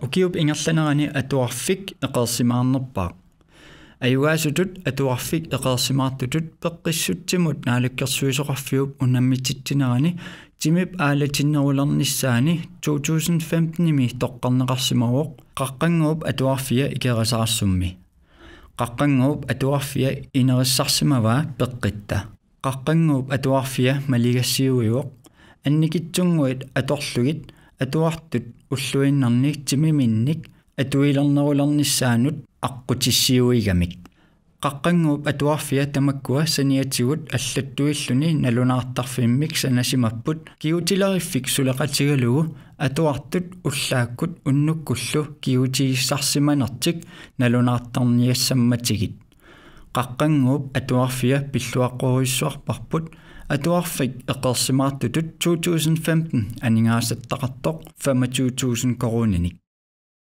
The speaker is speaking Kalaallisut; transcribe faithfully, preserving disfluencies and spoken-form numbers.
Ukiup ingerlanerani atuarfik eqeersimaarnerpaaq. Ajugaasutut atuarfik eqeersimaartutut peqqissutsimut Naalakkersuisoqarfiup unammititsinerani timip aalatinnerulernissaani to tusind femtenimi toqqarneqarsimavoq Qaqqannguup Atuarfia Ikerisaarsummi. Qaqqannguup Atuarfia inerissarsimavaa peqqitta. Qaqqannguup Atuarfia maligassiuivoq annikitsunnguit atorlugit atuartut ulluinnarni timiminnik atuilernerulernissaanut aqqutissiuigamik. Qaqqannguup Atuarfia tamakkua saniatigut allattuilluni nalunaartarfimmik sanasimapput kigutileriffik suleqatigalugu atuartut ullaakkut unnukkullu kigutigissarsimanertik nalunaartarniassammatigit. Qaqqannguup Atuarfia pilluaqqorujussuarparput atuarfik eqeersimaartutut to tusind femten aningaasattaqartoq femogtyve tusind koruuninik.